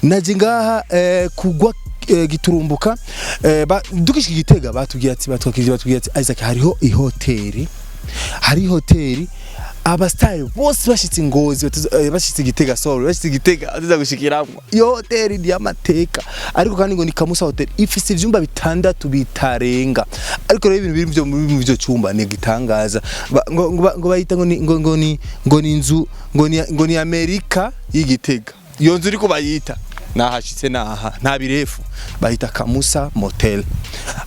Naje ngaha kugwa giturumbuka, dukishika Igitega batubwiye ati, batwakirije, batubwiye ati: "Isaac, hariho ihoteli, hari hoteli abastari bose bashitse Ngozi, bashitse Igitega, sorry, bashitse Igitega batuza gushikiramwo. Iyo hoteli ni amateka, ariko kandi ngo ni Kamusa Hotel, ifise ivyumba bitandatu bitarenga. Ariko rero ibintu biri muvyo muri ivyo cyumba ni gitangaza. Ngo bayita ngo ni inzu, ngo ni Amerika y'Igitega. Iyo nzu iriko bayita, nahashitse naha nta birefu, bahita Kamusa Motel.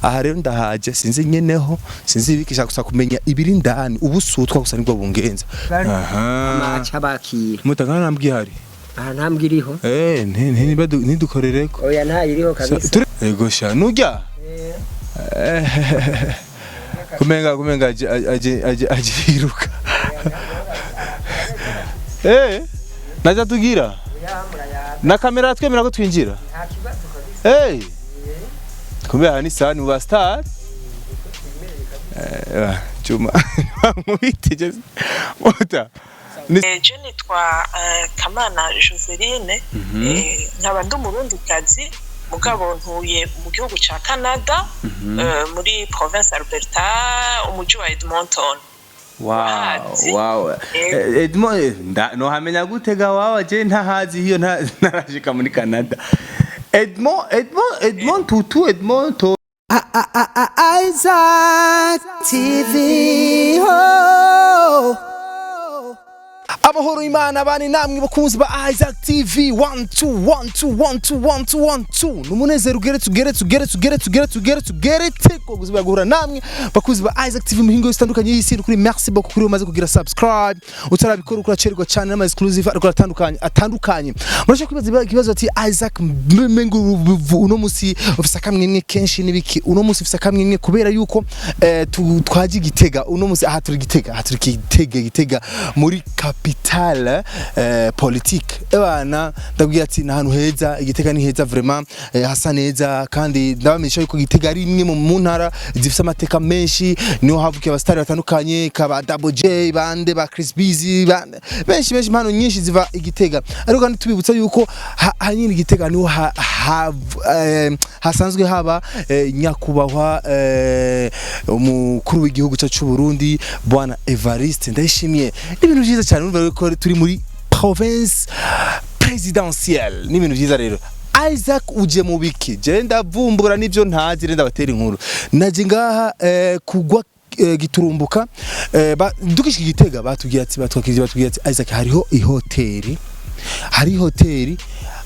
Aha rero ndahaje, sinzi nyeneho, sinzi ibikisha, gusa kumenya ibiri ndani, ubusutwa gusa nibwo bungenza. Amaca bakira. Mutangana nambwi hari? Aha ntambwe iriho. Ntidukorereko. Oya, ntayiriho kabisa. Ego sha, nurya kumenga aje yiruka, naja tugira na kamera twemera ko twinjira. Kumbe aha ni sani mu ba star. Chuma nkubiteje muta. Je nitwa Kamana Joseline, nkaba ndi Umurundikazi, mugabo ntuye mu gihugu ca Canada, muri province Alberta, umuji wa Edmonton. Wahazi? Wow. Edmond, nohamenya gute ga wawa? Je ntahazi hiyo, ntarashika muri Canada. Edmond, Edmond, Edmond tutu Edmond to. Isaac TV. Oh. Amahoro Imana bani namwe bakunzi ba Isaac TV. 1 2 1 2 1 2 1 2 1 2. Numunezero ugeretse, ugeretse, ugeretse, ugeretse, ugeretse, ugeretse, ugeretse ko gusubira guhura namwe bakunzi ba Isaac TV muhingo zitandukanye y'isi. Kuri merci beaucoup kuri umaze kugira subscribe. Utarabikora ukuracerwa cyane n'ama exclusive ariko atandukanye atandukanye. Murashaka kwibaza ikibazo ati: "Isaac, mmengo uno musi ufise akamwemwe kenshi nibiki?" Uno musi ufise akamwemwe kubera yuko twaje Igitega uno musi. Aha turi Gitega, aha turi Gitega, Gitega muri capitale politique. Ebana, ndabwira ati ni ahantu heza, Igitega ni heza vraiment, hasa neza. Kandi ndabamenyesha yuko Igitega ari imwe mu ntara zifise amateka menshi, niho havukiye abastari batandukanye kaba Double J, bande ba Chris Busy, bande benshi benshi, impano nyinshi ziva Igitega. Ariko kandi tubibutsa yuko hanyine Igitega niho hasanzwe haba nyakubahwa umukuru w'igihugu cyacu cy'u Burundi, bwana Evariste Ndayishimiye. Ni ibintu byiza cyane. Urumva ko turi muri province présidentielle, ni ibintu byiza. Rero Isaac, uje mu biki? Je ndavumbura nivyo ntazi, renda batera inkuru. Naje ngaha kugwa giturumbuka, dukishika Igitega batubwiye ati, batwakirije, batubwiye ati: "Isaac, hariho ihoteli, hari hoteli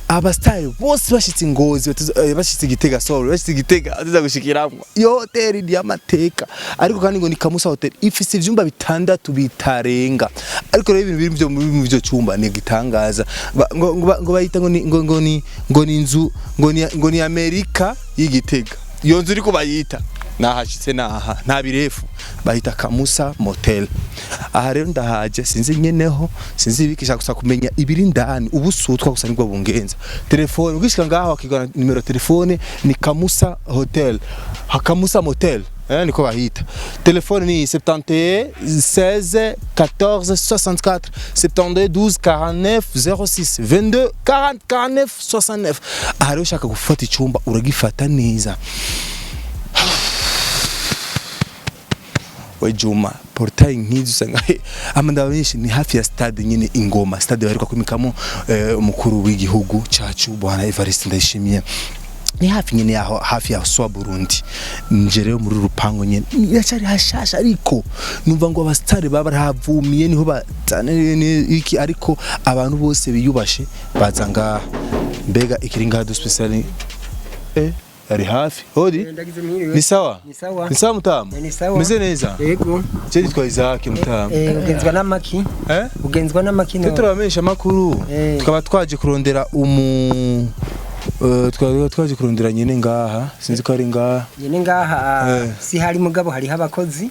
abastari bose bashitse Ngozi, bashitse Igitega, sorry, bashitse Igitega batuza gushikiramwo. Iyo hoteli ni amateka, ariko kandi ngo ni Kamusa Hotel, ifise ivyumba bitandatu bitarenga. Ariko rero ibintu biri muvyo muri ivyo cyumba ni gitangaza. Ngo bayita ngo ni inzu, ngo ni Amerika y'Igitega. Iyo nzu iriko bayita, nahashitse naha nta birefu, bahita Kamusa Motel. Aha rero ndahaje, sinzi nyeneho, sinzi ibikisha, gusa kumenya ibiri ndani, ubusutwa gusa nibwo bungenza. Telefone ugishika ngaho akigana nimero telefone ni Kamusa Hotel, Kamusa Motel, niko bahita. Telefone ni 71 16 14 64, 72 12 49 06, 22 40 49 69. Aha rero ushaka gufata icyumba uragifata neza. We Juma, portail nk'izi usanga amandaba menshi. Ni hafi ya stade nyine Ingoma, stade baheruka kwimikamo umukuru w'igihugu cacu bwana Evariste Ndayishimiye. Ni hafi nyine yaho, hafi ya Swa Burundi. Nje rero muri rupango nyine iracyari hashasha, ariko numva ngo abastari baba barahavumiye, niho batane iki, ariko abantu bose biyubashe baza ngaha. Mbega ikiri ngaha du special, ari hafi hodi. Ndagize mwiriwe. Ni sawa? Ni sawa. Ni sawa mutamu? Ni sawa. Meze neza? Yego. Je nitwa Isaac, mutamu. Ugenzwa n'amaki? Eh? Ugenzwa n'amaki Twe no? turabamenyesha amakuru. Tukaba twaje kurondera umu tukaba twaje kurondera nyene ngaha, sinzi ko ari ngaha. Nyene ngaha si hari, mugabo hariho abakozi.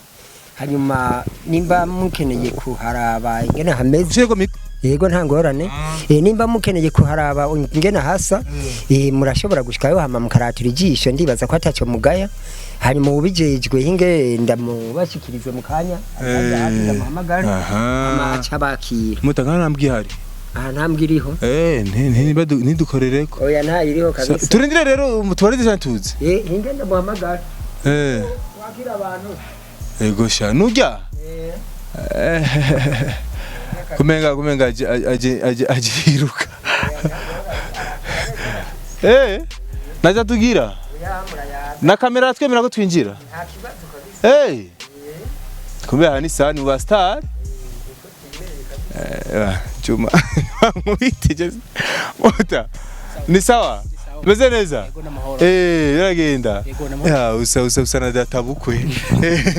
Hanyuma nimba mukeneye kuharaba ingene hameze, Ushireko yego, nta ngorane. Nimba mukeneye kuharaba ingene hasa, murashobora gushikayo hama mukaratira ijisho. Ndibaza ko ataco mugaya. Hanyuma ubijejwe hinge ndamubashikirize mu kanya, azaza hafi, ndamuhamagara Aha. hama aca bakira. Mutangana nambwi hari? Aha ntambwe iriho. Ntidukorereko. Oya, ntayiriho kabisa. Turindire rero, tubarinde cyane tuzi. Hinge ndamuhamagara. Wakira abantu. Ego sha, nujya kumenga aje yiruka. Naza tugira Oya, murayaga. Na kamera twemera ko twinjira. Nta kibazo kabisa. Kumbe aha ni sani wa star. Chuma mwiteje mota ni sawa, meze neza. N'amahoro. Biragenda. Yego, n'amahoro. Ya, usa na data bukwe.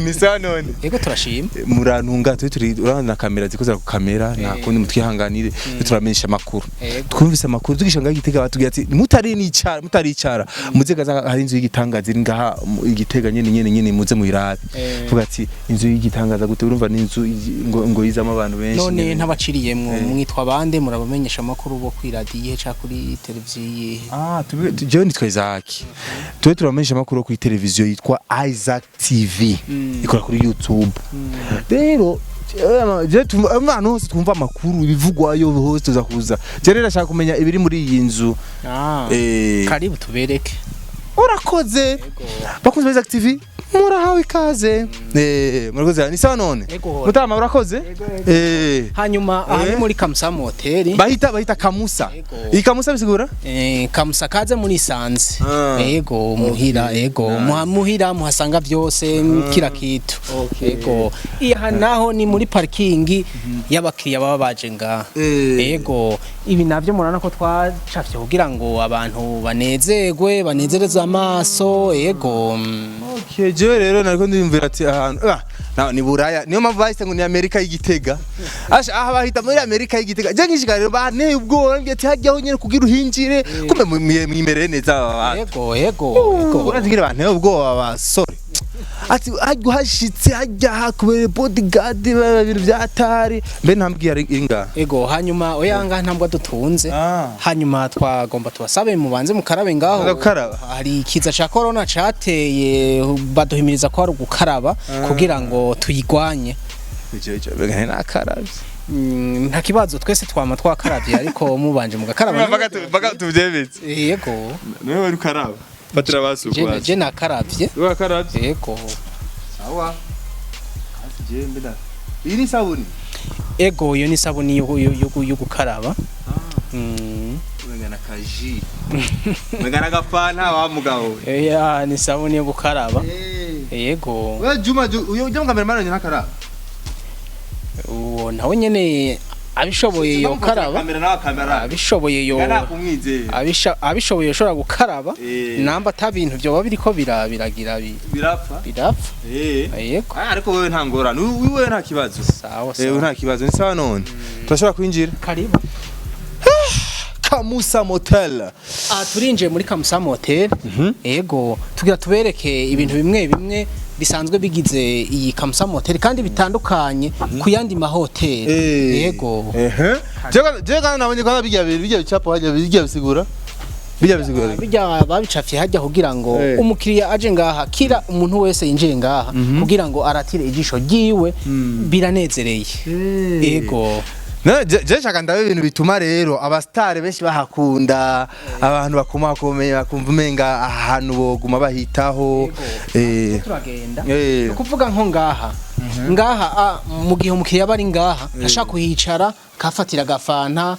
Ni sawa none? Yego, turashima. Murantunga, turi urabona na kamera zikoze ku kamera, nta kundi, mutwihanganire, turamenyesha amakuru. Yego. Twumvise amakuru tugisha ngaho Igitega, batubwira ati mutari nicara, mutaricara muze gaza, hari inzu y'igitangaza iri ngaha Igitega nyene, muze muyirabe. Vuga ati inzu y'igitangaza gute? Urumva ni inzu ngo yizamo abantu benshi None nyene. ntabaciriyemwo, mwitwa bande? Murabamenyesha amakuru bo kuri radiyo cyangwa kuri televiziyo yihe? Ah, jewe nitwa Isaac. Tube turamenyesha amakuru kuri televiziyo yitwa Isaac TV, ikora kuri YouTube. Rero je ahantu hose twumva amakuru ibivugwayo hose tuza kuza. Je rero ashaka kumenya ibiri muri iyi nzu. Ah, karibu tubereke. Urakoze. Bakunzi ba Isaac TV, murahawe ikaze. Murakoze. Ni sawa none? Yego. Mutama, urakoze. Hanyuma aha ni muri Kamusa Hotel. Bahita Kamusa. Yego. Iyi Kamusa bisigura? Kamusa, kaze muri Sanze. Ah. Yego, muhira, yego. Muhira muhasanga byose, kila kitu. Yego. Iya naho ni muri parking y'abakiriya baba baje ngaha. Yego, ibi navyo murabona ko twacafye kugira ngo abantu banezerwe, banezereze amaso, yego. Okay, jewe rero nariko ndiyumvira ati ahantu ni Buraya, niyo mpamvu bahise ngo ni Amerika y'Igitega. Asha, aha bahita muri Amerika y'Igitega. Je nkishika rero banteye ubwoba, mbwiye ati hajyaho nyene kugira uhinjire, kumbe mwimereye neza aba bantu. Yego. Urazi banteye ubwoba abasore. Ati hajya uhashitse hajya hakubere bodyguard ibintu byatari. Mbe ntambwiye ari iri ngaha. Ego, hanyuma oya, ngaha ntambwa dutunze. Hanyuma twagomba tubasabe mubanze mukarabe ngaho. Gukaraba? Hari ikiza ca corona cateye, baduhimiriza ko ari ugukaraba kugira ngo tuyigwanye. Jewe jewe nakaravye. Nta kibazo, twese twama twakaravye, ariko mubanje mugakaraba. Baka tuvyemeze. Yego. Niwe wari ukaraba. Fatira basuku. Je nakaravye. Wakaravye. Yego. Sawa. Kasi je mbeda. Iyi ni sabuni. Ego, iyo ni sabuni yo gukaraba. Umengana kaji. Umengana gafana wa mugabo. Ya, ni sabuni yo gukaraba. Yego. Wewe Juma, uyo ujya mu cameraman ntakaraba. Uwo nawe nyene abishoboye yokaraba. Kamera nawe kamera. Abishoboye yo Kana kumwizera. Abishoboye yoshobora gukaraba. Namba ata bintu vyoba biriko biragira Birapfa. Birapfa. Yego. Ah, ariko wewe nta ngorane. Wewe nta kibazo. Sawa. Sawa. Nta kibazo. Ni sawa none. Turashobora kwinjira. Karibu. Kamusa Motel. Ah, turinjiye muri Kamusa Motel. Yego, tugira tubereke ibintu bimwe bimwe bisanzwe bigize iyi Kamusa Motel kandi bitandukanye ku yandi mahoteli. Yego. Ehe. Je kana nabonye kwa bijya bicapo hajya bijya bisigura. Bijya bisigura. Bijya babicafye hajya kugira ngo umukiriya aje ngaha, kira umuntu wese yinjiye ngaha, kugira ngo aratire ijisho ryiwe biranezereye. Yego. No, je shaka ndabe ibintu bituma rero abastare benshi bahakunda, abantu bakomakomeye bakumva umenga ahantu boguma bahitaho. Turagenda. Ni ukuvuga nko ngaha mu gihe umukiriya aba ari ngaha ashaka kuhicara, kafatira agafanta,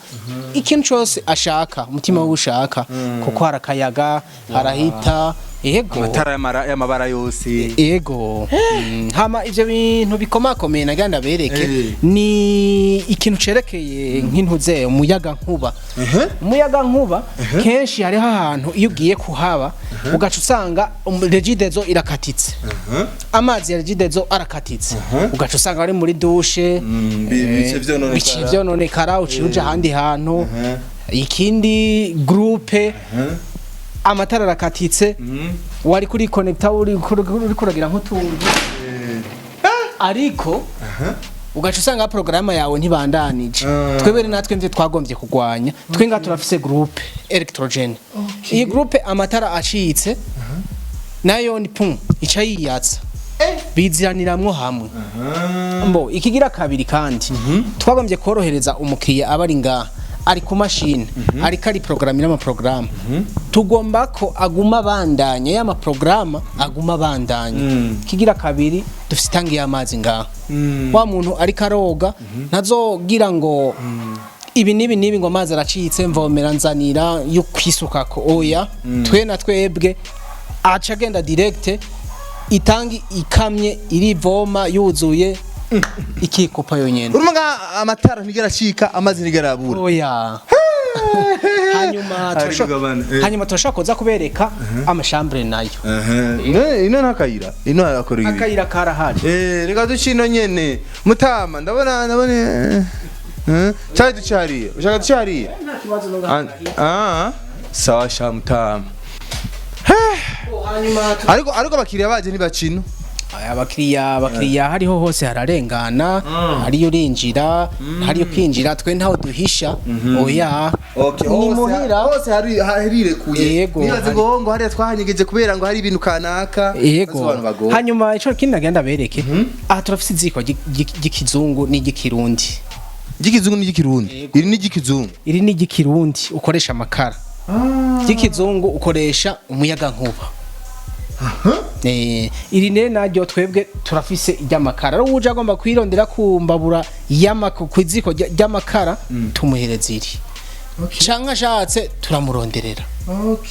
ikintu cyose ashaka, umutima we ushaka, kuko hari akayaga, harahita. Yego. Amatara y'amabara yose. Yego. Hama ivyo bintu bikomakomeye nagira ndabereke ni ikintu cerekeye nk'intuze umuyaga nkuba. Umuyaga nkuba, kenshi hariho ahantu iyo ugiye kuhaba ugaca usanga Regideso irakatitse, amazi ya Regideso arakatitse, ugaca usanga ari muri douche. Bice vyononekara. Bice vyononekara, uciye uja ahandi hantu. Ikindi, groupe amatara arakatitse, wari kuri connecta uri kuragira nk'utuntu, ariko ugaca usanga porogaramu yawe ntibandanije. Twebwe rero natwe nivyo twagombye kurwanya. Twe ngaha turafise groupe électrogène. Iyi groupe, amatara acitse, nayo ni pum ica yiyatsa, biziraniramwo hamwe. Mbo ikigira kabiri kandi, twagombye korohereza umukiriya aba ari ngaha. Ari ku mashini, ariko ari porogaramu n'amaporogaramu. Tugomba ko aguma abandanya ya maporogaramu, aguma abandanya. Kigira kabiri, dufite itangi y'amazi ngaha. Wa muntu ariko aroga ntazogira ngo ibi n'ibi n'ibi, ngo amazi aracitse, mvomera, nzanira yo kwisukako. Oya, twe na twebwe aca agenda direct, itangi ikamye irivoma yuzuye, ikikopa yonyene. Urumva nga amatara ntigera acika, amazi ntigera abura. Oya, hanyuma Ariko gabana, hanyuma turashobora kuza kubereka amashambure nayo. Ino ntakayira, ino arakora ibi. Akayira karahari. Reka duce ino nyene, mutama. Ndabona cyari duce hariya, ushaka duce hariya? Nta kibazo no. Ah, sawa sha mutama. Hanyuma Ariko abakiriya baje ntibacino. Aya, abakiriya hariho hose hararengana, hariyo urinjira, hariyo kwinjira, twe ntaho duhisha, oya. Ni muhira. Hose hari harirekuye. Yego, nibaze ngo hariya twahanyegeje kubera ngo hari ibintu kanaka. Yego. Maze abantu bagora. Hanyuma ico kindi nagenda bereke aha, turafise iziko ry'ikizungu n'iry'ikirundi. Ry'ikizungu n'iry'ikirundi? Iri ni iry'ikizungu? Iri ni iry'ikirundi, ukoresha amakara. Ry'ikizungu ukoresha umuyaga nkuba. Iri ne naryo twebwe turafise iry'amakara. Rero uje agomba kwirondera ku mbabura ku iziko ry'amakara, tumuhereza iri, canke ashatse turamuronderera.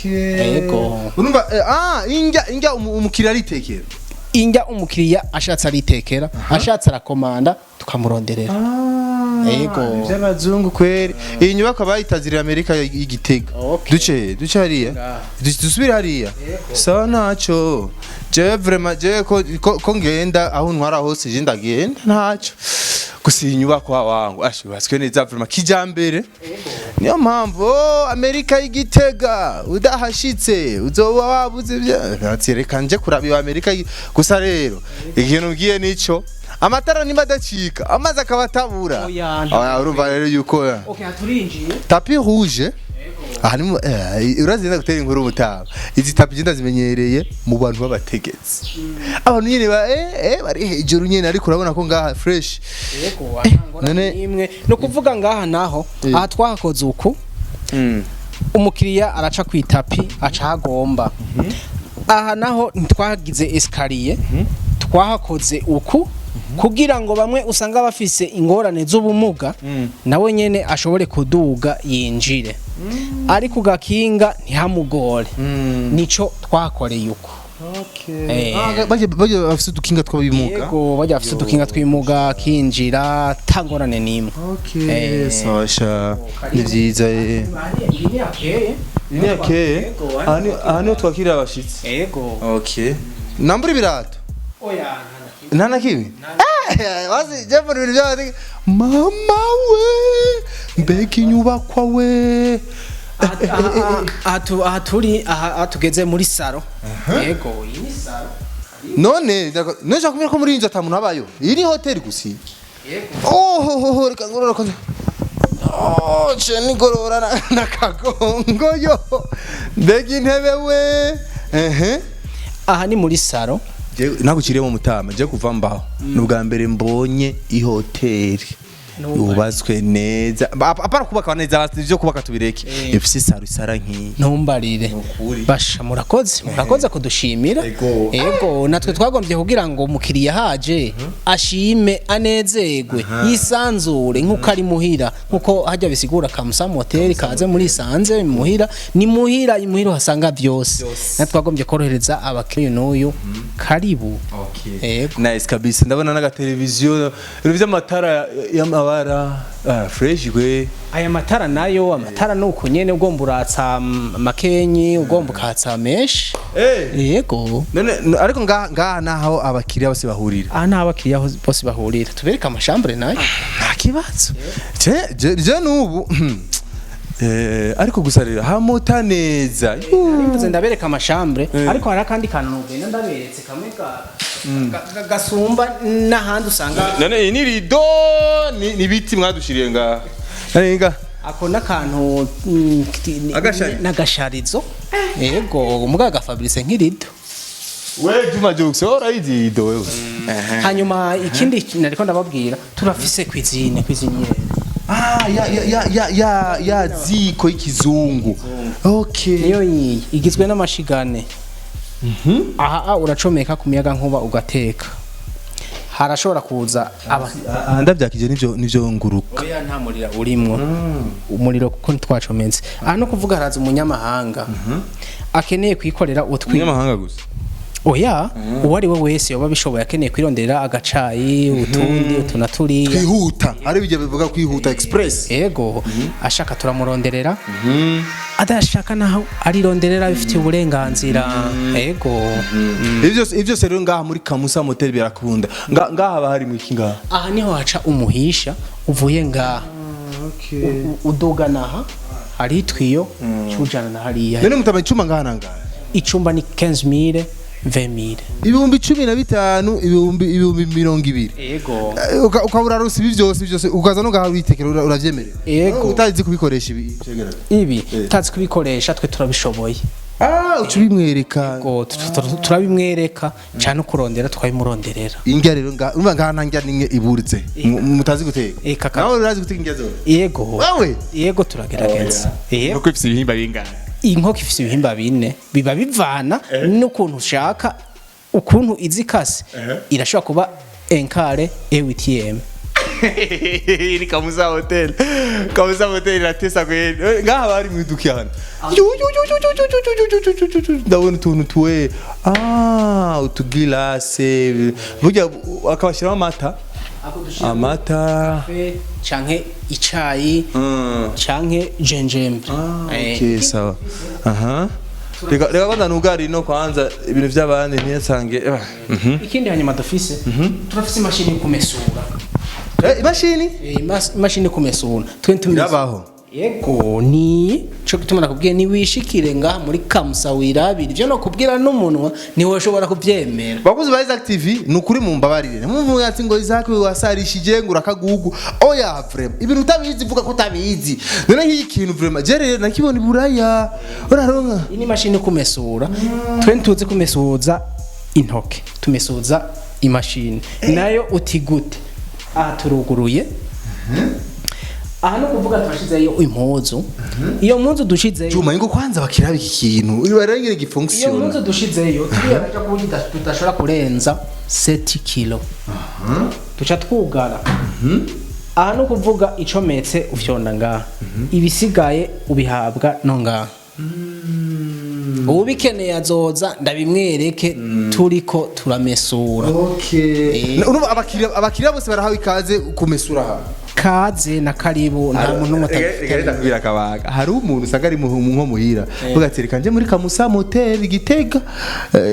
Yego. Urumva injya umukiriya aritekera. Injya umukiriya ashatse aritekera, ashatse arakomanda tukamuronderera. Yego. By'abazungu kweri. Iyi nyubako bayitazirira Amerika y'Igitega. Duce hariya. Dusubire hariya, sawa, ntaco. Jewe vraiment, jewe ko ngenda aho ntwara hose, je ndagenda ntaco. Gusa iyi nyubako wangu ashubatswe neza vraiment, kijambere. Niyo mpamvu, oh, Amerika y'Igitega udahashitse uzoba wabuze ibyo. Reka nje kuraba iyo Amerika gusa rero ikintu mbwiye nico, amatara nimba adacika, amazi akaba atabura. Oya, Urumva rero yuko Okay, turinjiye. Tapis rouge aha ni urazenda gutera inkuru ubutaha. Izi tapis genda zimenyereye mu bantu b'abategetsi, abantu nyine ba bari hejuru nyine, ariko urabona ko ngaha fresh. Yego, none- imwe no kuvuga ngaha naho, aha twahakoze uku: umukiriya araca ku itapi, aca ahagomba. Aha naho ntitwagize escalier, twahakoze uku kugira ngo bamwe usanga bafise ingorane z'ubumuga nawe nyene ashobore kuduga yinjire, ariko gakinga ntihamugore. Nico twakoreye uku. Bajya bafise udukinga tw'abimuga. Yego, bajya bafise udukinga tw'imuga, kinjira tangorane n'imwe. Sawa sha, ni vyiza. Iyi ni akeye. Ni akeye. Yego. Aha niho twakirira abashitsi. Yego. Okay, nambura ibirato. Oya. Nta na kimwe. Wazi je mbona ibintu by'abandi, mama we, mbega inyubakwa we! Aha turi, aha tugeze muri saro. Yego, iyi ni saro. None none kumenya ko muri iyi nzu ata muntu abayo, iyi ni hoteli gusa. Yego. Oh, reka ngorora ko. Oh, ce nigorora n'akagongo yo. Mbega intebe we! Ehe. Aha ni muri saro. Naguciriye mu mutama, je kuva mbaho ni ubwa mbere mbonye ihoteli yubatswe neza. Apana kubaka neza, ivyo kubaka tubireke, ifise isaro isara nk'iyi. Ntumbarire. Nukuri. Basha, murakoze kudushimira. Ego. Ego, natwe twagombye kugira ngo umukiriya haje ashime, anezerwe, yisanzure nk'uko ari muhira, nk'uko hajya bisigura Kamusamu Hotel, kaze muri sanze muhira, ni muhira, imuhira uhasanga byose. Natwe twagombye korohereza abakiriya n'uyu karibu. Ego. Nice kabisa. Ndabona n'agateleviziyo, ibintu vy'amatara y'amabara, fresh gwe. Aya matara nayo, amatara ni uko nyene, ugomba uratsa makenyi, ugomba ukatsa menshi. Yego. None ariko ngaha naho abakiriya bose bahurira? Aha ni abakiriya bose bahurira. Tubereke amashambure nayo. Nta kibazo. Je nubu ariko gusa rero hamota neza. Mvuze ndabereka amashambure, ariko hari akandi kantu nugenda ndaberetse kamwe gasumba n'ahandi usanga. None iyi ni rido, ni ibiti mwadushiriye ngaha? None nga Ako n'akantu Agasharizo. N'agasharizo, yego, muga gafabrice nk'irido. We Juma Jux, urayizi rido wewe? Hanyuma ikindi nariko ndababwira, turafise cuisine, cuisinière. Ah, ya ya ya ya ya ya ziko y'ikizungu. Okay. Niyo iyi igizwe n'amashigane. Aha uracomeka ku muyaga nkuba ugateka, harashobora kuza aba Ah, ndavyakije nivyo nguruka. Oya, nta muriro urimwo, umuriro kuko ntitwacometse. Aha no kuvuga haraza umunyamahanga akeneye kwikorera utwi. Umunyamahanga gusa? Oya, uwo ari we wese yoba abishoboye akeneye kwirondera agacayi, utundi utu na turiya. Kwihuta, ari bijya bivuga kwihuta express. Ego, ashaka turamuronderera, adashaka naho arironderera, abifitiye uburenganzira, ego. Ivyo byose rero ngaha muri Kamusa Motel birakunda. Ngaha haba hari mu iki ngaha? Aha niho haca umuhisha uvuye ngaha. Uduga naha hari itwiyo cujana na hariya. None mutama, icuma ngaha nangaha? Icumba ni 15,000, 20,000. 15,000, 20,000. Ego. Ukaba uraronse ibi byose ukaza no ngaha witekera, uravyemerewe? Ego. Utazi kubikoresha ibi? Ibi utazi kubikoresha, twe turabishoboye. Ah, uca ubimwereka. Ego, turabimwereka cyane, kurondera twabimuronderera. Indya rero ngaha, urumva ngaha nta ndya nimwe iburitse mutazi guteka. Kaka. Nawe urazi guteka indya zose? Yego. Wewe? Yego, turagerageza. Yego. Nuko ifise ibihimba bingana? Inkoko ifise ibihimba bine, biba bivana n'ukuntu ushaka, ukuntu izikase. Irashobora kuba un quart, huitième. Ni Kamusa Hotel. Kamusa Hotel iratesa kweli. Ngaha bari mu iduka hano. Yu, yu, yu, yu, yu, yu, yu, yu, yu, yu, yu, yu. Ndabona utuntu tuwe, utugilase burya akabashyiramo amata. Canke icayi canke gingembre. Okay, sawa. Aha, reka kwanza nugari no kwanza ibintu by'abandi ntiyasange. Ikindi hanyuma dufise, turafise imashini yo kumesura. Imashini? Imashini yo kumesura, twe tumesura. Irabaho? Yego, ni cyo gituma nakubwiye niwishikire ngaha muri Kamusa wirabira ivyo nokubwira n'umunwa ntiwoshobora kuvyemera. Bakuzi ba Isaac TV, ni ukuri mumbabarire, mumvuga ati ngo Isaac wasarishije ngo urakagugu. Oya, vraiment, ibintu utabizi vuga ko utabizi. None nk'iyi kintu vraiment je rero nakibona iburaya uraronka. Iyi ni imashini yo kumesura. Twe ntituzi kumesuza intoke, tumesuza imashini nayo. Uti gute? Aha turuguruye. Aha no kuvuga twashizeyo impuzu, iyo mpuzu dushizeyo. Juma, ingo kwanza bakiraba iki kintu barengere Iyo gifonction. mpuzu dushizeyo turiya ku buryo tudashobora kurenza 7 kilo, tuca twugara. Aha no kuvuga icometse ufyonda ngaha, ibisigaye ubihabwa no ngaha. Ubikeneye azoza ndabimwereke turiko turamesura. Okay, urumva abakiriya bose barahawe ikaze kumesura aha. Kaze na karibu, nta muntu n'umwe Reka ndakubwira akabaga. Hari umuntu usanga ari nko muhira, uvuga ati reka nje muri Kamusa Motel Gitega,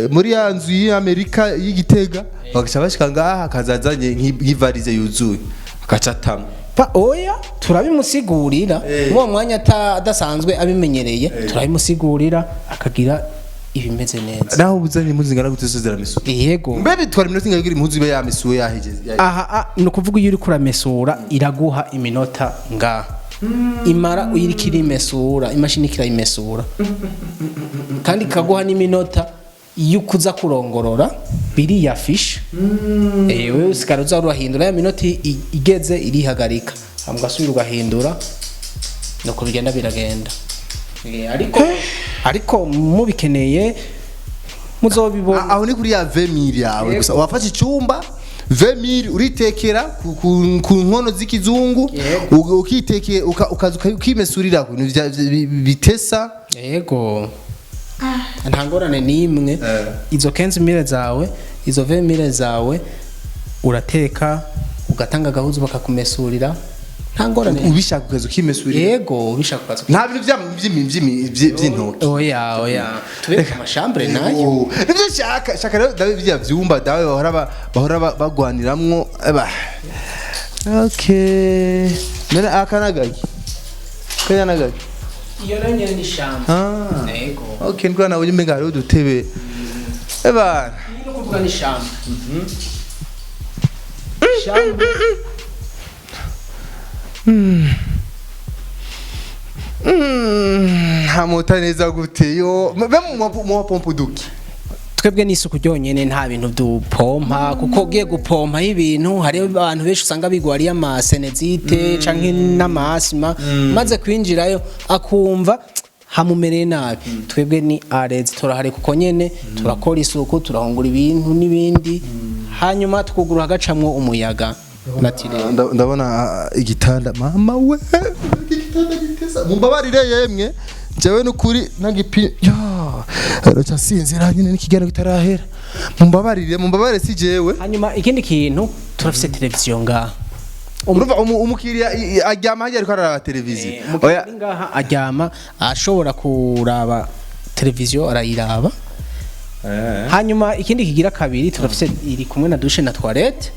muri ya nzu y'Amerika y'Igitega, bagaca bashika ngaha akazazanye nk'ivarize yuzuye agaca atamwe. Oya, turabimusigurira muri uwo mwanya adasanzwe abimenyereye, turabimusigurira akagira ibimeze neza. Naho ubuzanye impuzu zingana gute zose ziramesura? Yego. Mbe bitwara iminota ingahe kugira impuzu ibe yamesuwe yahegeze? Aha ni ukuvuga iyo uriko uramesura iraguha iminota ngaha imara uyiriko irimesura, imashini ikirayimesura, kandi ikaguha n'iminota iyo ukuza kurongorora biriya fishe. Wewe usigara uza urahindura ya minota igeze irihagarika, hama ugasubira ugahindura, nuko bigenda biragenda. Ariko mubikeneye muzobibona. Aho ni kuri ya 20,000 yawe gusa wafashe icyumba 20,000, uritekera ku nkono z'ikizungu. Yego. Ukitekera ukaza ukimesurira ku bintu bitesa. Yego, nta ngorane n'imwe. Izo 15,000 zawe, izo 20,000 zawe, urateka, ugatanga agahuzu bakakumesurira, nta ngorane. Ubishaka ukaza ukimesurira. Yego, ubishaka ukaza. Nta bintu vy'intoki. Oya, oya, tubereke amashambure nayo. Oh, nivyo shaka rero dawe bya vyumba dawe bahora bagwaniramwo eba. Okay, none aka nagaki kanya nagaki? Iyo nayo nyene ni chambre. Ah. Yego. Okay, ndwa nabonye umenga hariho udutebe eba. Iyi no kuvuga ni chambre. Chambre. Hamota neza gute yo mbe mu mapompo duki? Twebwe n'isuku ryonyene, nta bintu dupompa, kuko ugiye gupompa ibintu hariho abantu benshi usanga bigwariye ama sinusite canke n'ama asthme, maze kwinjirayo akumva hamumereye nabi. Twebwe ni arezi, turahari kuko nyene turakora isuku, turahungura ibintu n'ibindi, hanyuma tukugura hagacamwo umuyaga naturel. Ndabona igitanda, mama we, igitanda gitesa. Mumbabarire yemwe, jewe nukuri nagipi ya rocha sinzira nyine n'ikiganiro kitarahera. Mumbabarire, mumbabarire, si jewe. Hanyuma ikindi kintu, turafise televiziyo ngaha. Urumva umukiriya aryama hajya ariko araraba televiziyo? Umukiriya ari ngaha aryama ashobora kuraba televiziyo, arayiraba. Hanyuma ikindi kigira kabiri, turafise iri kumwe na douche na toilette,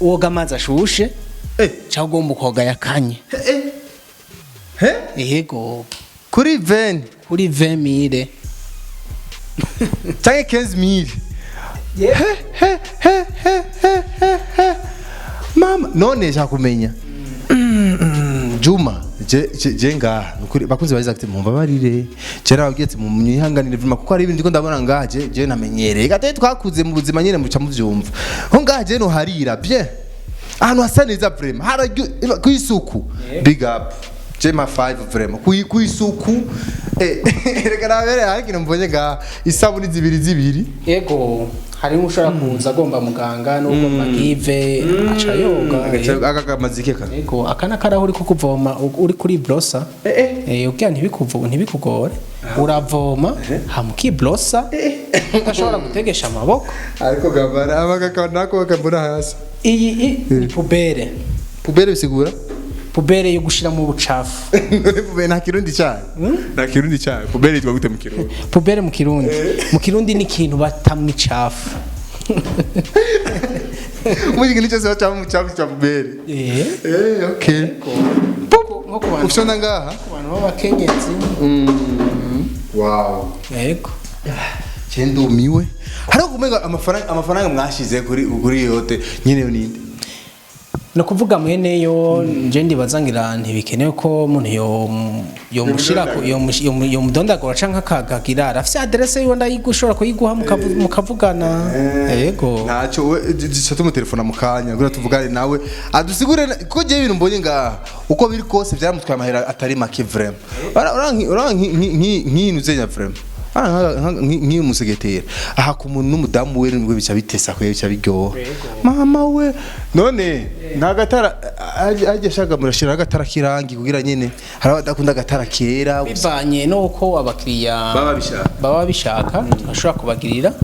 woga amazi ashushe cyangwa ugomba ukoga yakanye. He? Yego. Kuri 20? Kuri 20 000. Canke 15 000? He he he he he he he, mama, none nshaka kumenya. Juma, je ngaha nukuri bakunze baza ati mumbabarire, je narababwiye ati mumyihanganire vuma, kuko hari ibintu ndiko ndabona ngaha je namenyereye gate, twakuze mu buzima nyene, muca muvyumva ho ngaha. Je no harira bien, ahantu hasa neza vraiment, hararyo kwisuku, big up, je ma 5 vraiment kwisuku. Reka nabere, hari ikintu mbonye ngaha, isabuni zibiri zibiri. Yego, harimo ushobora kuza agomba muganga n'ugomba give aca yoga. Aka kamazike ka? Yego, aka n'akarahuri ko kuvoma uri kuri brosa, ubwira ntibikugore, uravoma hama ukibrosa, udashobora gutegesha amaboko. Ariko gabara abagaka nako bakambona hasi. Iyi ni poubelle. Poubelle bisigura? Poubelle yo gushiramo ubucafu. None poubelle nta Kirundi cyayo? Nta Kirundi cyayo. Poubelle yitwa gute mu Kirundi? Poubelle mu Kirundi ni ikintu batamwa icafu. Muri ikintu cyose bacamo mu cyafu cya poubelle. Okay. Nko ku bantu Ufite ngaha? Ku bantu b'abakenyezi. Wow. Yego. Je ndumiwe, hariho kumenga amafaranga mwashize kuri iyo hotel nyine yo ninde? Ni ukuvuga mweneyo, nje ndibaza ngira ntibikenewe ko umuntu yomushira yomudondagura canke akagagira, arafise adresse yiwe, ndayigushobora kuyiguha mukavugana. Yego. Ntacyo, we duca tumutelefona mu kanya kugira tuvugane nawe adusigure kuko jewe ibintu mbonye ngaha, uko biri kose byaramutwaye amahera atari make vraiment. Ura nk'intu uzenya vraiment nk'iyo umusegetera aha ku muntu n'umudamu we nibwo bica bitesa ko bica biryoha, mama we. None nta gatara ajya ashaka, murashira agatara kirangi kugira nyene hari abadakunda agatara kera? Bivanye n'uko abakiriya Baba bishaka. Baba bishaka, turashobora kubagirira,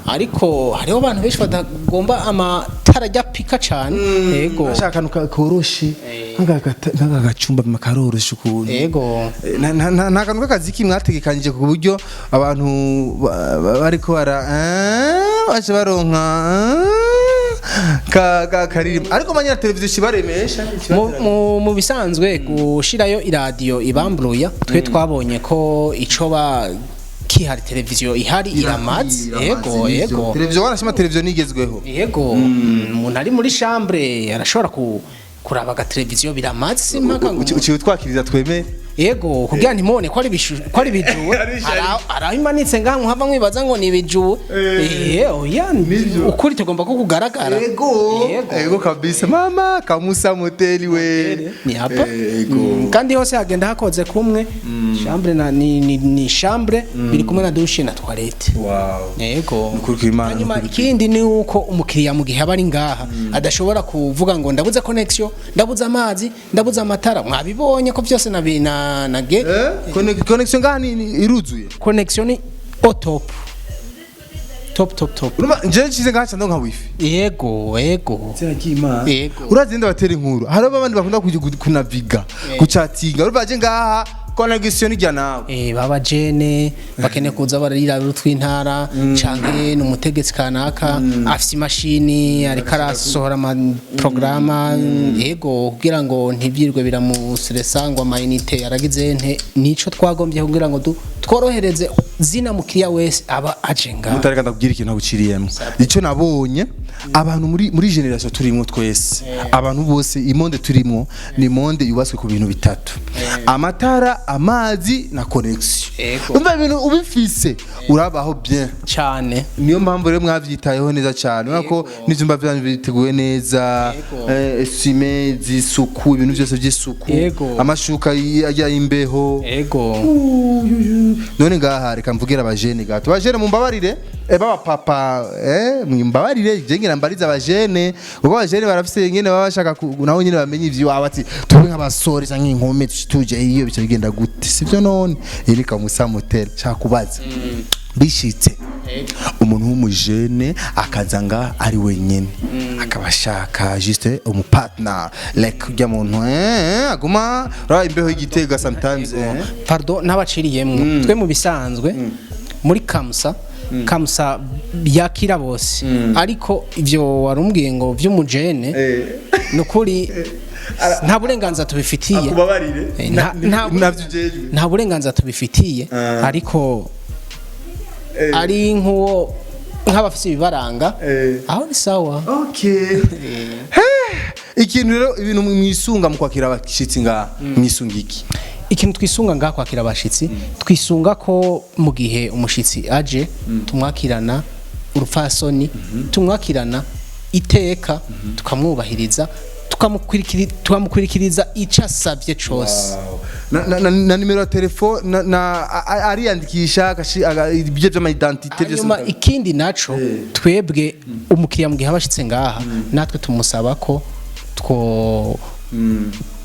ariko hariho abantu benshi batagomba amatara ajya pika cane. Yego. Ashaka akantu koroshe nk'aka gacumba karoroshe ukuntu. Yego. Nta kantu k'akaziki mwategekanyije ku buryo abantu bariko bara baca baronka ka karirimbo, ariko manyira televiziyo kibaremesha? Mu bisanzwe gushirayo iradiyo ibamburuya, twe twabonye ko ico ba kihari, televiziyo ihari iramaze. Yego. Televiziyo wanashima, televiziyo nigezweho. Yego, umuntu ari muri chambre arashobora kuraba agateleviziyo, biramaze impaka ngo Uciye utwakiriza twemere. Yego, kugira ntimubone ko ari ibijuwe. Hari aho imanitse ngaha muhava mwibaza ngo ni ibijuwe. Oya, ukuri tugomba ko kugaragara. Yego. Yego kabisa, mama Kamusa Moteli we. Ni hapa. Yego. Kandi hose hagenda hakoze kumwe, chambre na ni chambre biri kumwe na douche na toilette. Wow. Yego. Nukuri kw'Imana, Hanyuma nukuri. ikindi ni uko umukiriya mu gihe aba ari ngaha adashobora kuvuga ngo ndabuze connection, ndabuze amazi, ndabuze amatara. Mwabibonye ko byose na ge Connection ngaha iruzuye. Connection ni au top top top top. Urumva nje nshize ngaha cyangwa nka wifi? Yego. Yego. Urazi ndabatera inkuru, hari abandi bakunda kujya kunaviga, gucatinga, urumva je ngaha connection ijya nawe. Baba jene bakeneye kuza bararira utw'intara, canke n'umutegetsi kanaka afise imashini ariko arasohora ama programa. Yego, kugira ngo ntivyirwe biramustressa ngo ama unité yaragize nte. Nico twagombye kugira ngo tworohereze zina mukiriya wese aba aje ngaha. Mutareka ndakubwira ikintu naguciriyemo, icyo nabonye. Abantu muri génération turimo twese, abantu bose, i monde turimo ni monde yubatswe ku bintu bitatu: amatara, amazi na connexion. Ego. Umva, ibintu ubifise urabaho bien. Cyane. Niyo mpamvu rero mwavyitayeho neza cyane, urabona ko n'ivyumba byanyu biteguye neza. Yego. Esime z'isuku, ibintu byose by'isuku, Yego. amashuka ajya y'imbeho. Ego. None ngaha reka mvugire abajene gato, abajene mumbabarire, baba papa, mumbabarire, je ngira mbarize abajene, kuko abajene barafise nyene baba bashaka naho nyene bamenye ivy'iwabo, ati tube nk'abasore canke inkumi tuje iyo bica bigenda gute, sivyo? None iri Kamusa Motel, shaka kubaza, bishitse umuntu w'umujene akaza nga ari wenyene, akaba ashaka juste umupartner, like ujya muntu aguma uraba imbeho y'igitega sometimes. Pardon, n'abaciriyemwo, twe mu bisanzwe muri Kamusa, Kamusa yakira bose, ariko ivyo warumbwiye ngo vy'umujene, nukuri nta burenganzira tubifitiye. Akubabarire. Navyo ujejwe. Nta burenganzira tubifitiye, ariko ari nk'uwo nk'abafise ibibaranga, aho ni sawa. Okay. Ikintu rero, ibintu mwisunga mu kwakira abashitsi ngaha, mwisunga iki? Ikintu twisunga ngaha kwakira abashitsi, twisunga ko mu gihe umushitsi aje tumwakirana urupfasoni, tumwakirana iteka, tukamwubahiriza, tukamukurikiriza icyo asabye cose. Na nimero ya telefone na ariyandikisha ibyo by'ama identité byose. Hanyuma ikindi naco, twebwe umukiriya mu gihe aba ashitse ngaha, natwe tumusaba ko two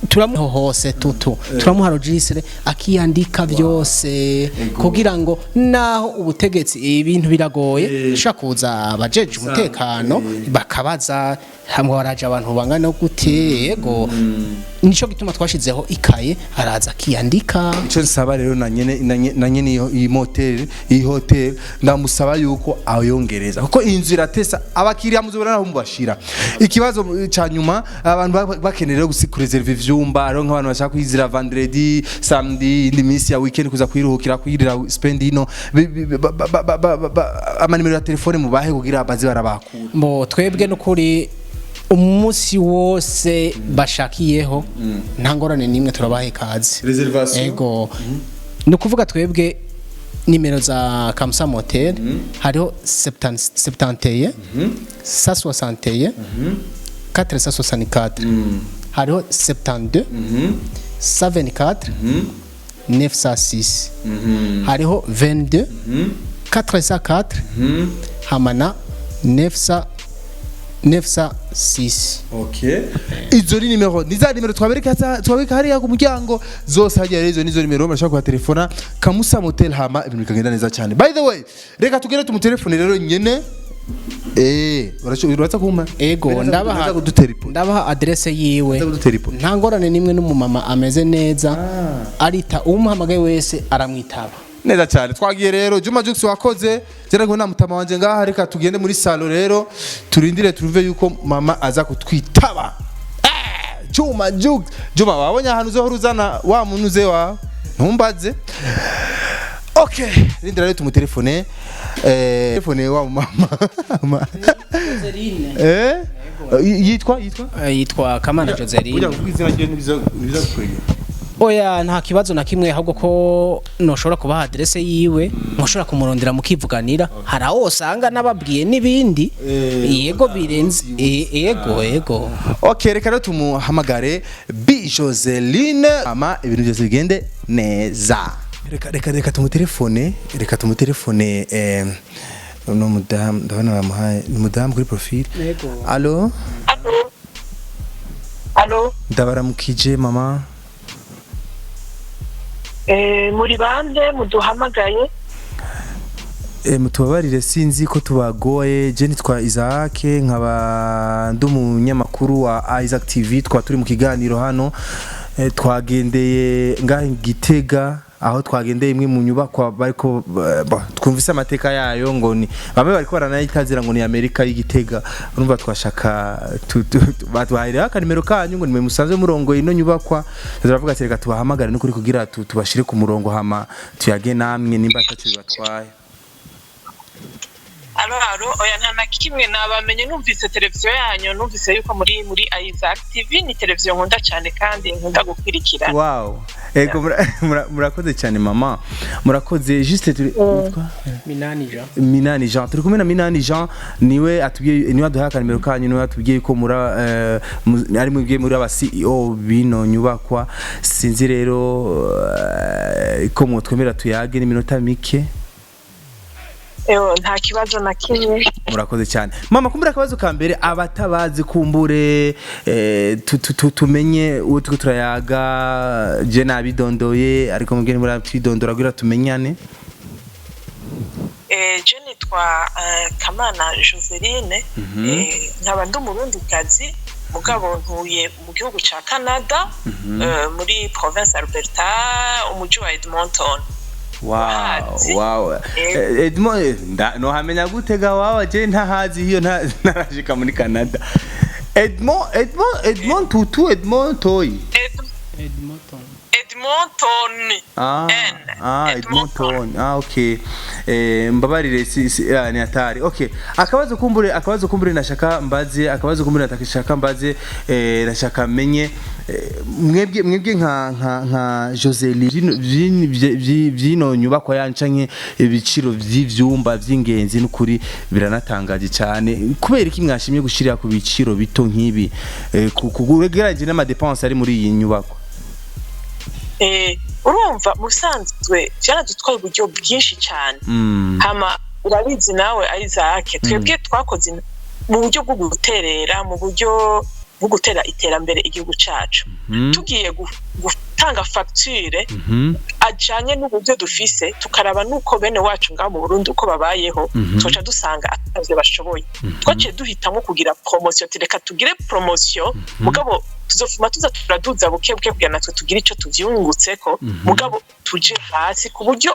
turamuha hose tutu, turamuha registre akiyandika byose, kugira ngo naho ubutegetsi ibintu biragoye, ushaka kuza abajeje umutekano bakabaza hamwe baraje abantu bangana gute. Yego, nico gituma twashizeho ikaye, araza akiyandika. Icyo nsaba rero na nyene iyi motel, iyi hotel, ndamusaba yuko ayongereza, kuko iyi nzu iratesa abakiriya, muzobona naho mubashira. Ikibazo ca nyuma, abantu bakeneye rero kureserva ivyumba, hariho nk'abantu bashaka kwizira vendredi, samedi, indi minsi ya weekend, kuza kwiruhukira, kwirira spend ino, amanimero ya telefone mubahe kugira baze barabakura. Mbo twebwe n'ukuri umunsi wose bashakiyeho, nta ngorane n'imwe, turabaha ikaze. Reservation. Ego, ni ukuvuga twebwe nimero za Kamusa Motel hariho 71 161 464, hariho 72 124 906, hariho 22 404 hamana 900 906. Okay. Izo ni nimero, ni za nimero twabereka hariya ku muryango zose hajya. Rero izo nizo nimero bashobora kuhatelefona Kamusa Motel, hama ibintu bikagenda neza cyane. By the way, reka tugende tumutelefone rero nyene. Uraza kumpa? Ego, ndabaha. Ndaza kudutera ipo. Ndabaha adresse yiwe. Ndaza kudutera ipo. Nta ngorane nimwe, n'umumama ameze neza, arita umuhamagaye wese aramwitaba. Neza cyane, twagiye rero. Juma Jux wakoze jera ngo na mutama wanje ngaha, reka tugende muri salon rero, turindire turuve yuko mama aza kutwitaba. Juma Jux, Juma, wabonye ahantu uzohora uzana wa muntu uze wa ntumbaze. Okay, rindira rero tumutelefone, telefone wa mama. Yitwa Yitwa Kamana Joseline. Ujya kuvuga izina rye ntibiza biza kukwegera. Oya, nta kibazo na kimwe, ahubwo ko noshobora kubaha adresse yiwe, mushobora kumurondera mukivuganira. Hari aho usanga nababwiye n'ibindi, yego, birenze. Yego, yego. Okay, reka rero tumuhamagare B Joseline, ama ibintu byose bigende neza. Reka tumutelefone, reka tumutelefone. No mudamu ndabona bamuhaye, ni mudamu kuri profile. Yego. Allo? Allo? Allo? Ndabaramukije mama. Muri bande muduhamagaye? Mutubabarire, sinzi ko tubagoye. Je nitwa Isaac, nkaba ndi umunyamakuru wa Isaac TV. Twa turi mu kiganiro hano, twagendeye ngaha i Gitega, aho twagendeye imwe mu nyubakwa bariko twumvise amateka yayo, ngo ni bamwe bariko baranayitazira ngo ni Amerika y'Igitega. Urumva twashaka baduhaye akanimero kanyu ngo nimwe musanzwe murongoye ino nyubakwa. Turavuga ati reka tubahamagare n'ukuri kugira tubashire ku murongo, hama tuyage namwe nimba ataco bibatwaye. Allo? Allô, allô, oya, nta na kimwe nabamenye. Numvise televiziyo yanyu, numvise yuko muri Isaac TV. Ni televiziyo nkunda cyane kandi nkunda gukurikirana. Wow, ego, murakoze cyane mama, murakoze. Juste turi witwa? Minani Jean. Minani Jean, turi kumwe na Minani Jean, niwe atubwiye, niwe aduhaye akanimero kanyu, niwe atubwiye ko muri ari mwebwe muri aba CEO bino nyubakwa. Sinzi rero ko mwotwemera tuyage n'iminota mike. Ewo, nta kibazo na kimwe. Murakoze cyane mama. Kumbura akabazo ka mbere, abatabazi kumbure tumenye uwo turiko turayaga. Je nabidondoye, ariko mubwire muratwidondora kugira tumenyane. Je nitwa Kamana Joseline, nkaba ndi Umurundikazi, mugabo ntuye mu gihugu ca Canada, muri province Alberta, umuji wa Edmonton. Wow. Hazi. Wow. Edmond, nohamenya gute ga wawa? Je ntahazi hiyo, ntarashika muri Canada. Edmond, Edmond, Edmond Tutu, Edmond Toy? Edmonton. Edmonton. Ah. N. Ah, Edmonton. Ah, okay. Mbabarire, si, ni hatari. Okay. Akabazo kumbure nashaka mbaze, akabazo kumbure natashaka mbaze, nashaka menye mwebwe nka Joseline, vyino nyubakwa yancanke, ibiciro vy'ivyumba vy'ingenzi n'ukuri biranatangaje cyane. Kubera iki mwashimye gushirira ku biciro bito nk'ibi, kugereranyije n'ama dépenses ari muri iyi nyubako? Urumva, mu bisanzwe byaradutwaye uburyo bwinshi cyane. Hama urabizi nawe Isaac, twebwe twakoze mu buryo bwo guterera, mu buryo bwo gutera iterambere igihugu cacu. Tugiye gutanga facture ajanye n'uburyo dufise, tukaraba nuko bene wacu ngaho mu Burundi uko babayeho, tuca dusanga atavyo bashoboye. Twaciye duhitamo kugira promotion, reka tugire promotion, mugabo tuzofuma tuza turaduza buke buke kugira natwe tugire ico tuvyungutseko, mugabo tuje hasi ku buryo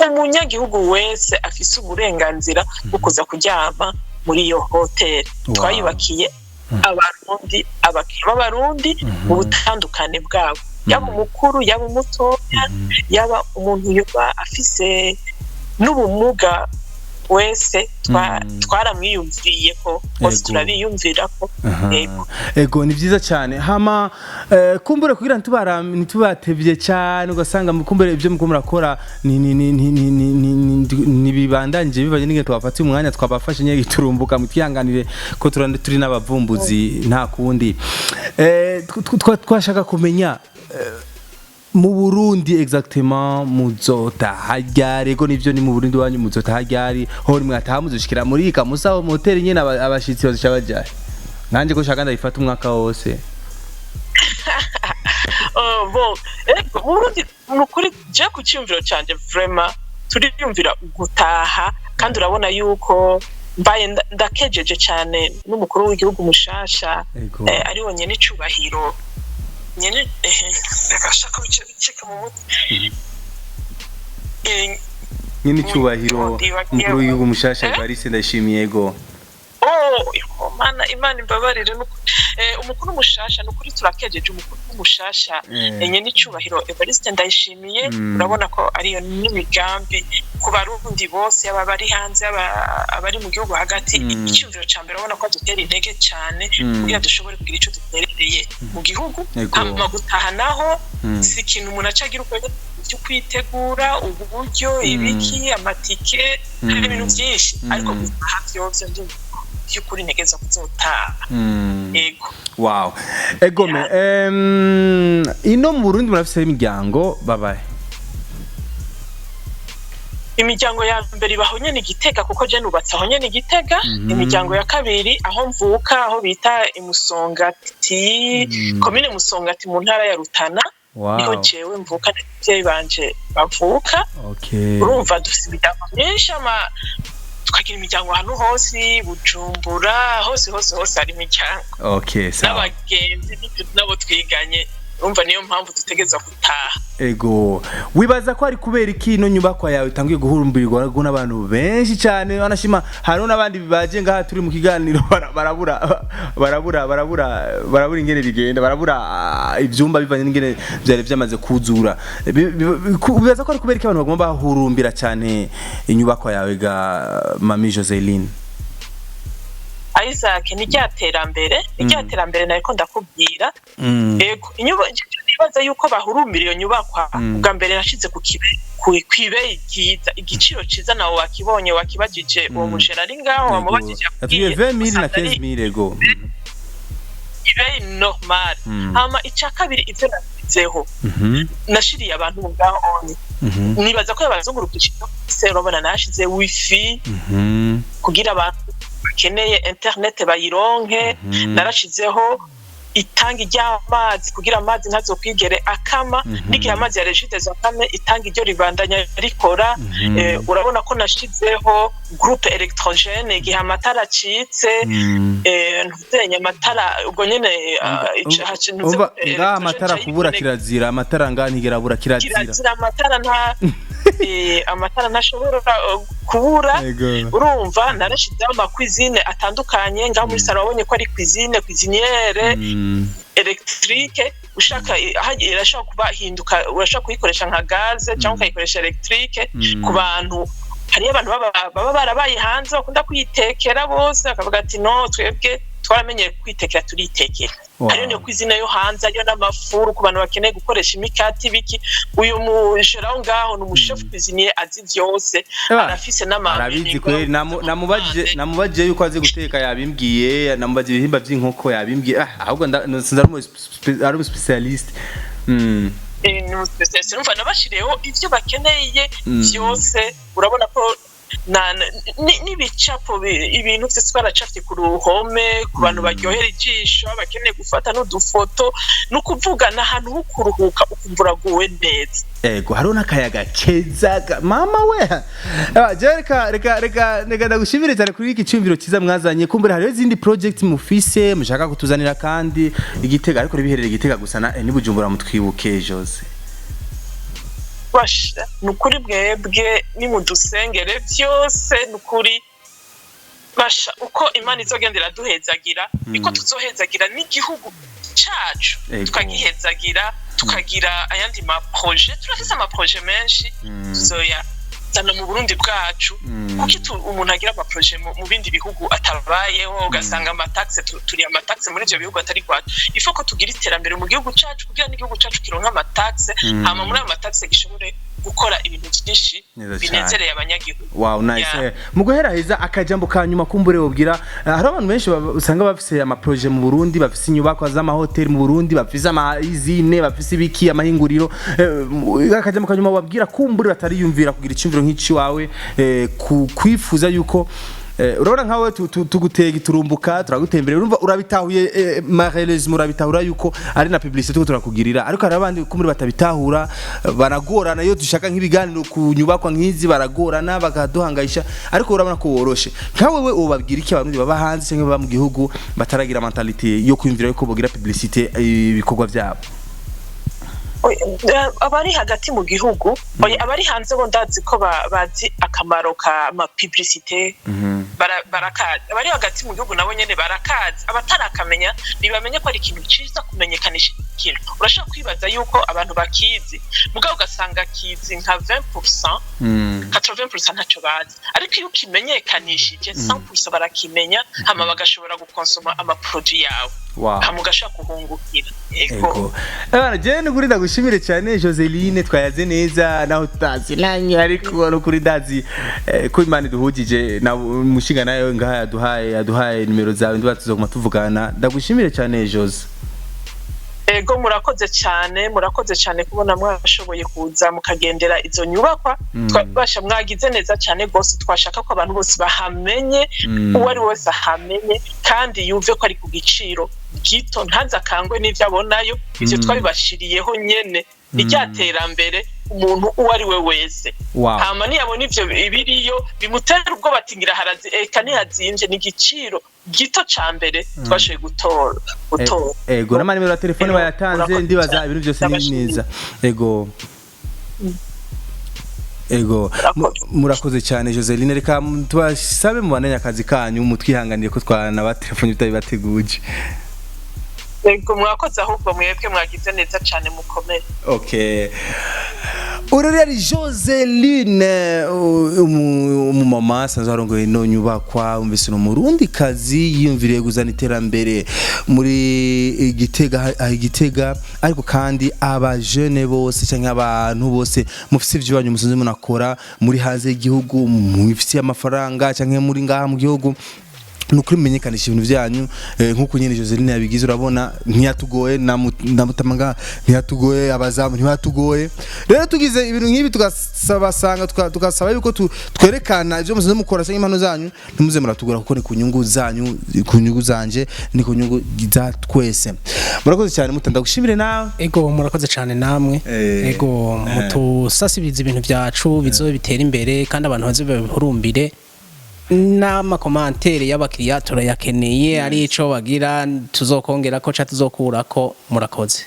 umunyagihugu wese afise uburenganzira bwo kuza kuryama muri iyo hoteli. Twayubakiye Abarundi, abakiriya b'Abarundi mu butandukane bwabo, yaba umukuru, yaba umutoya, yaba umuntu yoba afise n'ubumuga, wese twaramwiyumviye ko bose turabiyumvira ko. Yego. Ego, ni byiza cyane. Hama kumbure kugira ntitubatevye cyane, ugasanga kumbure ibyo muko murakora ni bibandanje bivanye n'ingene twabafatiye umwanya, twabafashe nyine giturumbuka, mutwihanganire ko turi n'abavumbuzi, nta kundi. Twashaka kumenya mu Burundi exactement muzotaha ryari? Ego, nivyo, ni mu Burundi wanyu, muzotaha ryari? Ho mwataha muzoshikira muri Kamusa mu hoteli nyene, abashitsi bazoca bajahe? Nanje ko shaka ndayifata umwaka wose. Oh, bon, ego, mu Burundi ni ukuri, je ku cyumviro canje, vraiment turiyumvira gutaha, kandi urabona yuko mbaye ndakejeje cyane n'umukuru w'igihugu mushasha, ari we nyene icubahiro nyene, reka shaka bice bicika mu mutwe. Nyene icyubahiro umukuru w'igihugu mushasha Eh? Evariste Ndayishimiye, ego. Oh, Mana, Imana imbabarire, umukuru mushasha, nukuri turakejeje umukuru mushasha, nyene icubahiro Evariste Ndayishimiye. Urabona ko ariyo n'imigambi ku Barundi bose, yaba abari hanze, yaba abari mu gihugu hagati. Icyumviro ca mbere, urabona ko adutera intege cyane kugira dushobore kugira ico duterereye mu gihugu. Hama gutaha naho si ikintu umuntu aca agira uko, byo kwitegura, uburyo, ibiki, amatike, hari ibintu byinshi, ariko gutaha vyovyo ndumva by'ukuri ntegereza kuzotaha. Yego. Wow, egome. Ino mu Burundi murafise imiryango babaye? Imiryango ya mbere ibaho nyene i Gitega, kuko je nubatse aho nyene i Gitega. Imiryango ya kabiri aho mvuka, aho bita Imusongati, komine Musongati, mu ntara ya Rutana. Niho jewe mvuka, n'abavyeyi banje bavuka. Urumva dufise imiryango myinshi, ama tukagira imiryango ahantu hose, Bujumbura, hose hose hose hari imiryango Okay, sawa. n'abagenzi n'inshuti n'abo twiganye. Urumva, niyo mpamvu dutegerezwa gutaha. Ego, wibaza ko ari kubera iki ino nyubakwa yawe itangiye guhurumbirwa n'abantu benshi cyane? Banashima hariho n'abandi baje ngaha turi mu kiganiro, barabura ingene bigenda, barabura ivyumba bivanye n'ingene vyari vyamaze kuzura. Wibaza ko ari kubera iki abantu bagomba bahurumbira cyane inyubakwa yawe ga Mami Joseline? Isaac, ni rya terambere, ni rya terambere nariko ndakubwira. Ego, nibaza yuko bahurumbira iyo nyubakwa, ubwa mbere nashize ku kibe kw'ibeyi ryiza, igiciro ciza. Nawe wakibonye, wakibajije uwo mujera ari ngaho, wamubajije. Yatubwiye 20,000 na usanga ari 15,000, ego. Ibeyi normal. Hama ica kabiri, ivyo nashyizeho, nashiriye abantu ngaho onye, nibaza ko yabazungurukije se. Urabona nashize wifi kugira abantu bakeneye internet bayironke. Narashizeho itangi ry'amazi kugira amazi ntazokwigere akama, n'igihe amazi ya Regideso akame, itangi ryo ribandanya rikora. Urabona ko nashizeho groupe électrogène igihe amatara acitse, ntuzenya amatara ubwo nyene, ntuze Umva, groupe ngaha amatara électrogène kubura cayiboneka. Kirazira, amatara ngaha ntigerabura, kirazira. Kirazira, amatara nta amatara ntashobora kubura. Urumva narashizeho ama cuisine atandukanye ngaho muri salon. Wabonye ko ari cuisine, cuisinière électrique. Ushaka irashobora kuba hinduka, urashobora kuyikoresha nka gaze cyangwa ukayikoresha électrique. Ku bantu, hariyo abantu baba barabaye hanze bakunda kwitekera bose, bakavuga ati: "No, twebwe twaramenyeye kwitekera, turitekera." Hariyo niyo cuisine yo hanze, hariyo n'amafuru ku bantu bakeneye gukoresha imikati biki. Uyu mujera aho ngaho ni umu chef cuisinier, azi vyose. Eba, arafise n'ama arabizi kweri. Namubajije yuko azi guteka, yabimbwiye. Namubajije ibihimba vy'inkoko, yabimbwiye. Ahubwo sinzi ari umu spécialiste. Ni umu spécialiste. Urumva nabashiriyeho ivyo bakeneye vyose. Urabona ko n'ibicapo, ibintu vyose twaracafye ku ruhome ku bantu baryohera ijisho, bakeneye gufata n'udufoto. Ni ukuvuga ni ahantu ho kuruhuka, ukumva uraguwe neza. Ego, hariho n'akayaga keza mama we. Je reka ndagushimire cyane kuri iki cyumviro cyiza mwazanye. Kumbura hariho izindi project mufise mushaka kutuzanira kandi igitega, ariko ntibiherere igitega gusa, na ni Bujumbura mutwibuke, Jose. Basha, ni ukuri mwebwe nimudusengere vyose. Ni ukuri basha, uko Imana izogenda iraduhezagira, niko tuzohezagira n'igihugu cacu. Tukagihezagira, tukagira ayandi ma projets. Turafise ama projets menshi, tuzoyazana mu Burundi bwacu. Kuko umuntu agira ama projets mu bindi bihugu atabayeho, ugasanga ama taxes, turi ama taxes muri ivyo bihugu atari kwacu. Ifo ko tugira iterambere mu gihugu cacu kugira n'igihugu cacu kironka ama taxes, hama muri ayo ma taxes gishobore gukora ibintu byinshi Neza cane. binezereye abanyagihugu. Wow, nice. Yeah. Mu guheraheza, akajambo ka nyuma kumbure wobwira, hari abantu benshi usanga bafise ama projets mu Burundi, bafise inyubakwa z'amahoteli mu Burundi, bafise ama usine, bafise ibiki, amahinguriro. Akajambo ka nyuma wabwira kumbure batariyumvira kugira icumviro nk'ici wawe, kwifuza yuko urabona nkawe tugutega iturumbuka, turagutembera, urumva urabitahuye, malheureusement urabitahura yuko ari na publicité tuko turakugirira, ariko hari abandi kumbure batabitahura, baragorana iyo dushaka nk'ibiganiro ku nyubakwa nk'izi, baragorana bakaduhangayisha, ariko urabona ko woroshe. Nka wewe ubabwira iki abarundi baba hanze cyangwa baba mu gihugu bataragira mentalité yo kwiyumvira yuko bogira publicité ibikorwa byabo? Oya, abari hagati mu gihugu, oya, abari hanze bo ndazi ko bazi akamaro ka ma publicité, barakazi. Abari hagati mu gihugu nabo nyene barakazi. Abatarakamenya ntibamenye ko ari ikintu ciza kumenyekanisha ikintu. Urashobora kwibaza yuko abantu bakizi, mugabo ugasanga kizi nka 20%, 80% ntacyo bazi. Ariko iyo ukimenyekanishije, 100% barakimenya, hama bagashobora gukonsoma ama produits yawe, hama ugashobora kuhungukira. Ego. Ego. Abana, je nukuri ndagushimire cyane Joseline, twayaze neza naho tutazinanye, ariko nukuri ndazi ko Imana iduhugije na umushinga nayo ngaha yaduhaye nimero zawe, ndiba tuzoguma tuvugana. Ndagushimire cyane, Jose. Ego, murakoze cyane, murakoze cyane kubona mwashoboye kuza mukagendera izo nyubakwa. Twabasha, mwagize neza cyane rwose. Twashaka ko abantu bose bahamenye, uwo ari we wese ahamenye kandi yumve ko ari ku giciro gito, ntaze akangwe n'ibyo abonayo. Ivyo twabibashiriyeho nyene ni rya terambere. Umuntu uwo ari we wese, hama niyabona ivyo ibiriyo bimutera ubwoba ati ngira harazi, eka ntihazimvye, ni igiciro gito ca mbere twashoboye gutora. Ego, n'amanimero ya telefone Ego, bayatanze. Murakoze Ndibaza cyane. ibintu byose ni Ndabashimiye. neza. Ego, murakoze cyane, Joseline. Reka tubasabe mubandanye akazi kanyu, mutwihanganire ko twanabatelefone tutabibateguje. Ego, mwakoze, ahubwo mwebwe mwagize neza cyane, mukomere. Okay. Urari ari Joseline, umumama asanzwe arongoye ino nyubakwa. Umvise, ni umurundi kazi yiyumviriye kuzana iterambere muri Gitega, aha Gitega. Ariko kandi abajene bose cyangwa abantu bose mufise ivyo banyu musanzwe munakora muri hanze y'igihugu, mufise amafaranga cyangwa muri ngaha mu gihugu, nukuri mumenyekanisha ibintu byanyu, nkuko nyine Joseline yabigize. Urabona ntiyatugoye na Mutamanga ntiyatugoye, abazamu ntibatugoye. Rero tugize ibintu nk'ibi tugasabasanga tugasaba yuko twerekana ibyo musanzwe mukora cyangwa impano zanyu, ntimuze muratugora, kuko ni ku nyungu zanyu, ku nyungu zanje, ni ku nyungu za twese. Murakoze cyane, mutanda gushimire nawe. Ego, murakoze cyane namwe. Ego, mutusasibiriza ibintu byacu bizobe bitera imbere, kandi abantu baze babihurumbire, n'ama commentaires y'abakiriya turayakeneye, ari ico bagira tuzokongera ko ca tuzokurako. Murakoze.